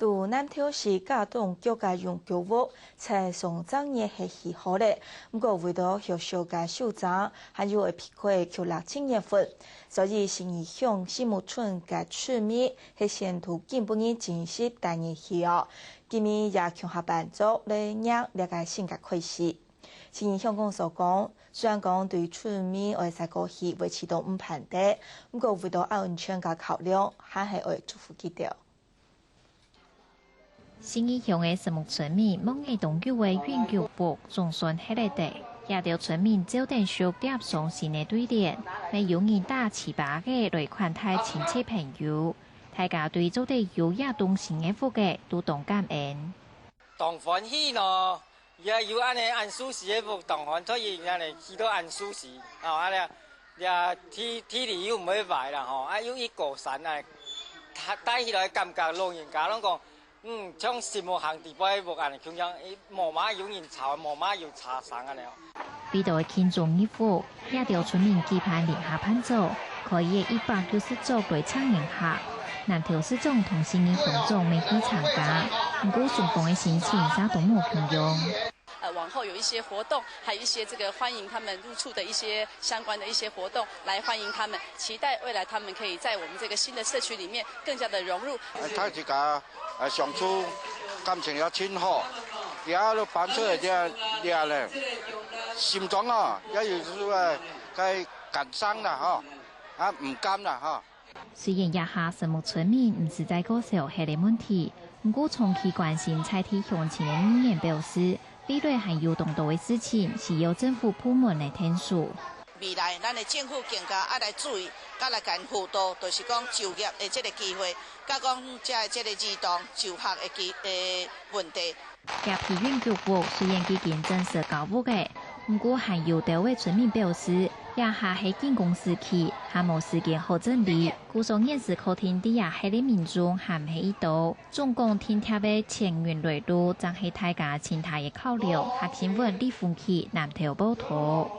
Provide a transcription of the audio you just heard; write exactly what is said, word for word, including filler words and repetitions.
在南投市佳冬區个永久屋，在上正月係起好咧，毋過為著學校个收成，還有會避開舊曆七月份，所以信義鄉新木村个村民係先對今晡日正式帶入去哦。今日也共下辦桌來迎這个新个開始。信義鄉公所講，雖然講對村民愛徙過去維持到毋盼得，毋過為著安全个考量，還係愛祝福佢兜。 信義鄉个石木村民望仔當久个永久屋總算歇了得，這兜村民照等續貼上新个對聯，乜有人打粢粑仔來款待親戚朋友。大家對做得有這棟新个屋仔都當感恩。當歡喜咯！也有恁呢恁舒適个屋，當歡喜，恁呢起到恁舒適，吼，恁呢 這地，地理又毋會壞啦吼，啊又一高山啊，帶，帶起來感覺老人家攏講，嗯，像新屋行地背屋恁呢，共樣，無麼有人吵，無麼有吵聲恁呢哦。為著慶祝日復，這兜村民舉辦零下半桌，開業一百六十桌來請人客。南投市長同信義鄉長乜去參加，毋過雙方个心情嗄都無共樣。 呃，往後有一些活動，還有一些這個歡迎他們入厝的一些相關的一些活動，來歡迎他們，期待未來他們可以在我們這個新的社區裡面更加的融入。大家，呃，相處感情也真好，也都搬出來這，這咧，心中啊，也有時候，呃，該感傷啦，吼，啊，毋甘啦，吼。 雖然這下石木村民毋使再過愁歇个問題，毋過長期關心在地鄉親个議員表示，未來還有當多个事情需要政府部門來𢯭手。未來，咱个政府更加愛來注意，佮來共輔導，就是講就業个這个機會，佮講遮个這个兒童就學个機，个問題。 這批永久屋雖然已經正式交屋了，毋過還有兜个村民表示，這下係緊工時期，還無時間好整理，故所現時可停在這歇个民眾還毋係已多。總講停貼个全運來路，正係大家盡大个考量。客新聞李鳳琪南投報導。